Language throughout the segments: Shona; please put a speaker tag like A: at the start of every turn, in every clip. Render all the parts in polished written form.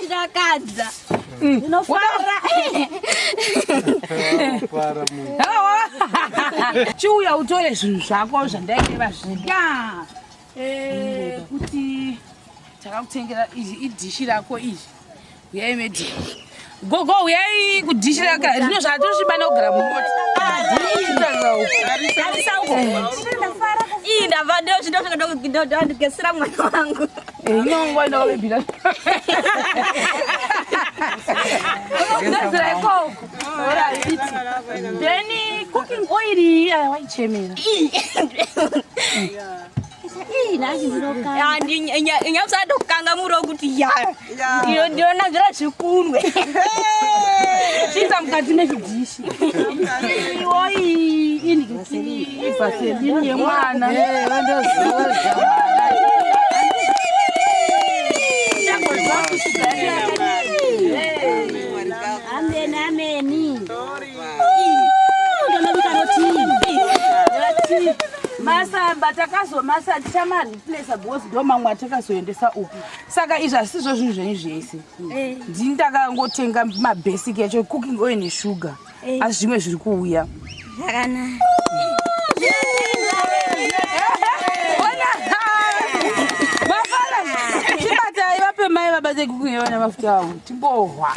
A: Ndakadza. Ndinofara.
B: Chiuya utore zvinhu zvako zvandaireva zviya. Eh, kuti takakutengera izvi idhishi rako izvi. Uyai medhi. Gogo uyai kudhishi raka. Zvino zvatosvibana kugara mumota.
A: Ii ndabva ndosvika mwana wangu.
B: Inongwa inobira. Ndazira ikoko. Alright. Then cooking oil iya waichemera.
A: Inyamusatokanga muro kuti ya ndinoona zvira zvikunwe.
B: Chiita mukati mechidhishi. Iwoyi ini vaseline yemwana.
A: Amen, amen.
B: Masamba takazomasa tichamareplace because ndo mamwe atakazoendesa uku. Saka izvi hazisizvo zvinhu zvenyu zvese. Ndini ndakangotenga mabasic yacho cooking oil neshuga. Asi zvimwe zviri kuuya.
A: Zvakanaka.
B: Mafara, chibatai vape mai vabate cooking oil nemafuta avo timbohwa.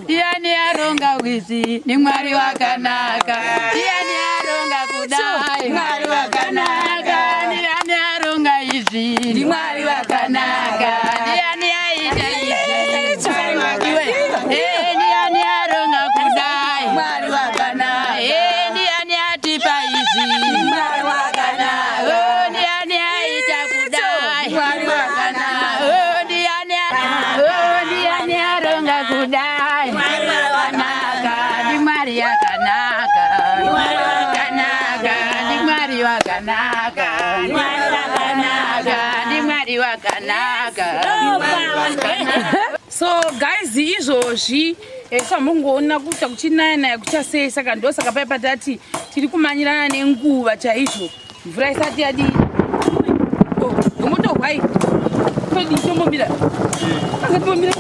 C: Ndiani aronga kuizi ni Mwari wakanaka. Ndiani aronga kudai Mwari wakanaka. Ndiani aronga izvi ndi Mwari wakanaka. Ndiani aita izvi Mwari wakanaka. Eh, ndiani aronga kudai Mwari wakanaka. Eh, ndiani atipa izvi Mwari wakanaka. Oh, ndiani aita kudai Mwari wakanaka. Oh, ndiani oh, ndiani aronga kudai Mwari wakanaka. Ndi Mwari yakanaka. Mwari wakanaka. Ndi Mwari wakanaka. Mwari wakanaka. Ndi Mwari wakanaka.
B: So guys, izvozvi samungoona kuita kuchinaya-naya kuchasei, saka ndosaka pai patati tiri kumanyirana nenguva chaizvo mvura isati yadii. Ngomotohwai todii tombomira tombomira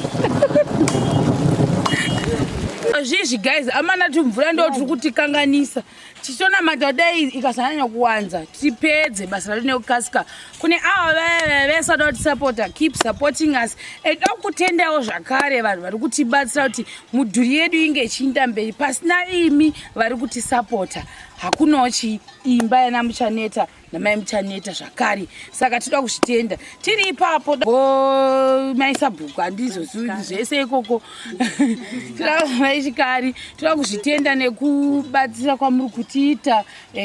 B: zvizvi guys, amana ti mvura ndo tiri kutikanganisa tichitonamata dai ikasanyanya kuwanza tipedze basa redu nekukasika. Kune ava vaya vese vada kutisapota, keep supporting us. And da kutendawo zvakare vanhu vari kutibatsira kuti mudhuri yedu inge ichiinda mberi. Pasina imi vari kutisapota hakunawo chiimba yana Muchaneta namai Muchaneta zvakare, saka tinoda kuzvitenda tiri ipapo. Mai Sabhuku, handizozivi zvese ikoko, mai Chikari, toda kuzvitenda nekubatsira kwamuri kutiita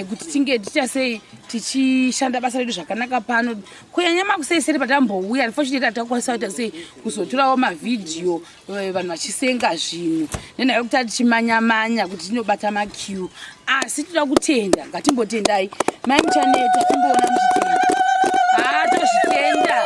B: kuti tinge tichasei tichishanda basa redu zvakanaka pano, kunyanya makuseiseri patambouya. Unfortunately hatakwanisa kuita sei kuzotorawo mavhidhiyo vanhu vachisenga zvinhu nenhau yekuti tichimanya-manya kuti tinobata maqueue, asi toda kutenda. Ngatimbotendai mai Muchaneta, timboona muchitenda. Haa, tozvitenda.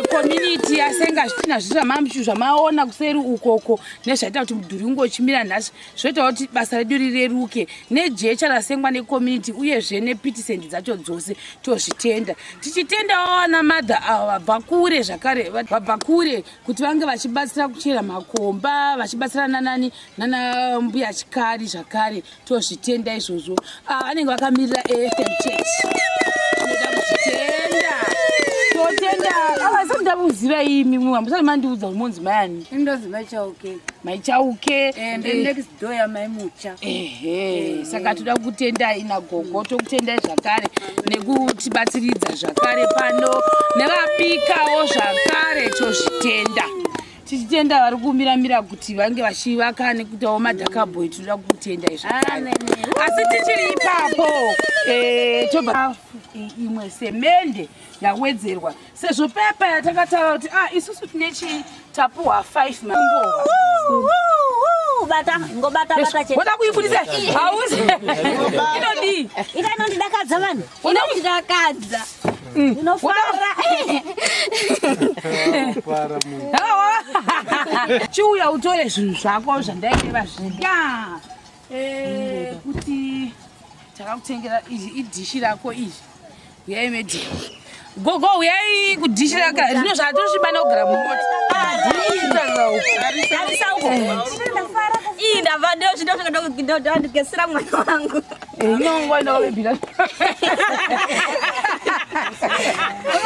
B: Community yasenga zvitina zvizvamamushu zvamaona kuseri ukoko nezvaita kuti mudhuri unge uchimira nhasi, zvoitawo kuti basa redu rireruke, nejecha rasengwa necommunity uyezve nepit sand dzacho dzose, tozvitenda. Tichitendawo vana madha ava vabva kure zvakare, vabva kure kuti vange vachibatsira kuchera makomba, vachibatsira nanani nana mbuya Chikari zvakare, tozvitenda izvozvo. Vanenge vakamirira AFM Church, tinoda kuzvitenda, totenda. Avasati ndakuziva imi, mumwe hamusati mandiudza kuti monzi mayani.
C: Indozi Maichauke.
B: Maichauke.
C: Next door yamai Mucha.
B: Ehe, saka toda kutendai nagogo, tokutendai zvakare nekutibatsiridza zvakare pano nevabikawo zvakare, tozvitenda. Tichitenda vari kumiramira kuti vange vachivaka nekuitawo madhakabhoy, tinoda kutendai zvakare. Asi tichiri ipapo, tobva imwe semende yawedzerwa sezvo pepa yatakataura kuti isusu tine chii, tapuhwa 5 mambohwa.
A: Bata, ngobata bata chete.
B: Woda kuibudisa hauzi inodii?
A: Inondidakadza vanhu. Inondidakadza. Ndinofara.
B: Chiuya utore zvinhu zvako zvandaireva zviya kuti takakutengera izvi idhishi rako izvi. Uyai medhi. Gogo uyai kudhishi raka zvino zvatosvibana kugara mumota.
A: Tarisa uko. Ii ndabva ndosvika mwana wangu.
B: Inongwa ndawebhira.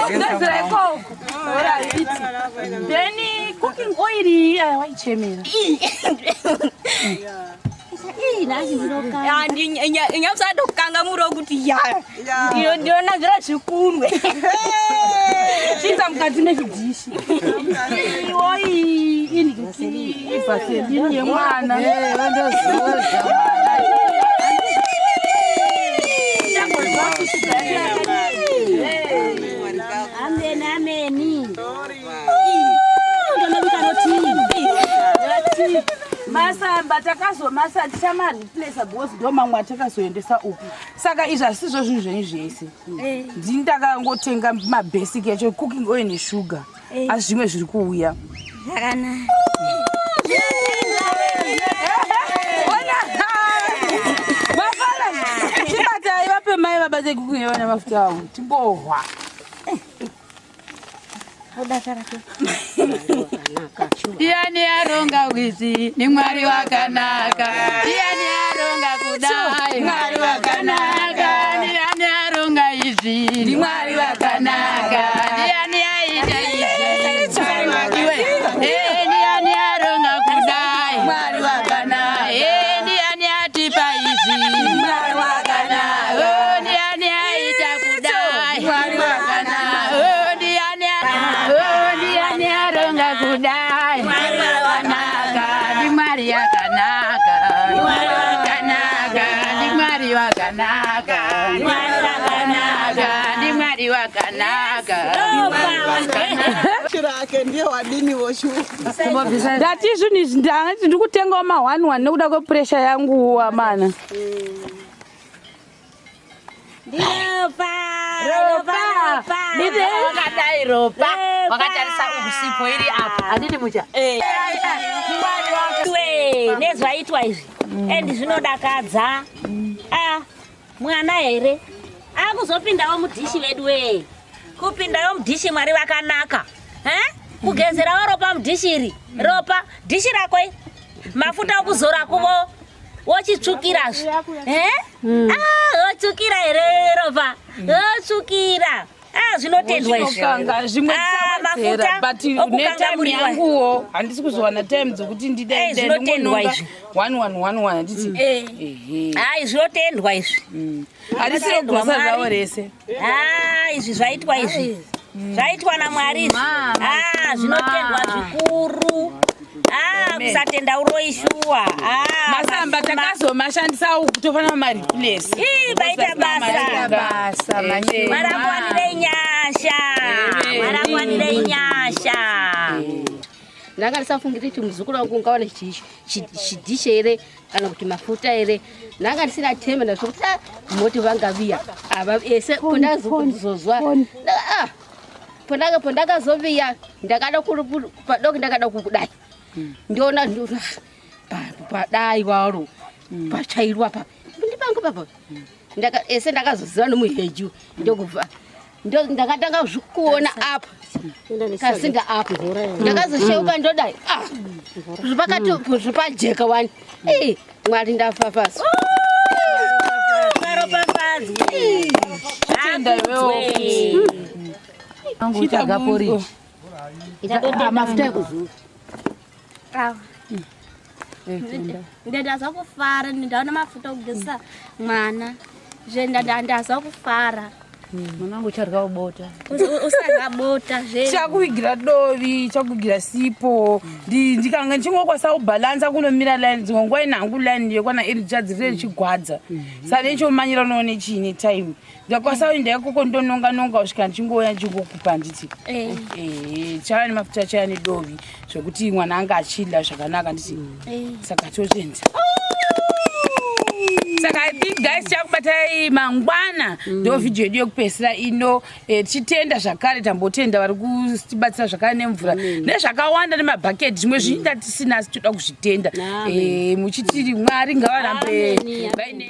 B: Ndazira ikoko. Alright. Then cooking oil iyi waichemera.
A: Ii nhasi ndinoka. Inyamusada kukanga muro kuti ya. Ndinoona zviro zvikunwe.
B: Chiisa mukati mechidhishi. Iwo iyi inhikini vaseline yemwana.
A: Amen, ameni. Ndonobika roti.
B: Masamba takazomasa tichamareplacer because ndo mamwe atakazoendesa uku. Saka izvi hasizvo zvinhu zvenyu zvese. Ndini ndakangotenga mabasic yacho, cooking oil neshuga, asi zvimwe zviri kuuya.
A: Zvakanaka.
B: Ona! Mafara! Chibatai, vape mai vabate cooking oil nemafuta avo timbohwa.
C: Ndiani aronga kuizi ni Mwari wakanaka. Ndiani aronga kudai, Mwari wakanaka. Ndiani aronga izvi ni Mwari wakanaka. Ndiani aita izvi, Iwe. Eh, ndiani aronga kudai, Mwari wakanaka. Eh, ndiani atipa izvi, Mwari wakanaka. Oh, ndiani aita kudai, Mwari wakanaka. Oh, ndiani, oh, ndiani aronga kudai, Mwari wakanaka. Ndi Mwari yakanaka, wakanaka. Ndi Mwari wakanaka, wakanaka. Ndi Mwari wakanaka.
D: Chirake ndiye wadini woshu.
B: Ndati zvinhu izvi ndangati ndiri kutengawo ma1 1 nekuda kwepuresha yangu, amana.
A: Ndinopa. Ropa. Ropa.
E: Wakadai ropa wakatarisa usipo iri apa, handiti mucha?
A: We, nezvaitwa izvi and zvinodakadza. Ah, mwana here akuzopindawo mudhishi vedu we, kupindawo mudhishi. Mwari vakanaka. Eh? Kugezerawo ropa mudhishi iri, ropa dhishi rako iri, mafuta okuzora kuvo wochitsvukirazve. Eh? Ah, wotsvukira here ropa? Wotsvukira. Ah, zvinotendwa izvi.
B: Chinokanga zvimwe.
A: Ah,
B: Tichawedzera,
A: mafuta
B: but netime
A: okukangamuriwa.
B: yanguwo handisi kuzowana time dzokuti
A: Eh, zvinotendwa izvi.
B: 1111, handiti?
A: Eh.
B: Ehe.
A: Ai, zvinotendwa izvi.
B: Handisiro grocery ravo rese.
A: Ah, izvi zvaitwa, izvi zvaitwa naMwari izvi. Ah, zvinotendwa zvikuru. Ah, kusatenda uroi shuwa. Ah,
B: Masamba takazomashandisa tofanira mareplace.
A: Ii, baita basa.
C: Basa.
A: Mwari akuwanirei nyasha. Mwari akuwanirei nyasha.
F: Ndanga ndisafungiri kuti muzukuru wangu ungawana chidhishe here kana kuti mafuta here. Ndanga ndisina themba nazvo kuti ah, moti vangaviya ava ese. Pondakazozwa pondakazoviya, ndakada padoko, ndakada kukudai, ndiona padai waro pachairwa pa ndipangu papa. Ese ndakazoziva nomuheju, ndokubva ndakatanga zvikuona apa kasinga apa, ndakazosheuka ndodai. Ah, zvipakati zvipajeka wani. Ii, Mwari ndafafazwa.
A: Maropafadzwe.
B: Tenda iwewo.
C: Chitaga porridge.
F: Mafuta ekuzora.
G: Ndandazwa kufara, ndaona mafuta okugezesa mwana zve, ndazwa kufara.
C: Mwanangu, ucharya bota.
G: Usarya bota zve.
B: Chakuvigira dovi, chakuvigira sipo. Ndikanga ndichingokwanisa kubhalansa kunomira line, dzimwe nguva inhangu line yekwana iri chadzirire richigwadza, saka nechomanyira unoone chiine time ndakwanisa kuenda ikoko, ndononga nonga kusvika ndichingoya ndichingokupa, handiti?
G: Eh.
B: Ehe, chava nemafuta, chava nedovi zvokuti mwana anga achidla zvakanaka, handiti?
G: Eh.
B: Saka totenda. Saka I think guys, chakubatai mangwana, ndo vhidhiyo yedu yekupedzisira ino. Tichitenda zvakare, tambotenda vari kutibatsira zvakare nemvura nezvakawanda nemabhaketi, zvimwe zvinda tisina, asi toda kuzvitenda. Muchitiri Mwari ngavarambe vaine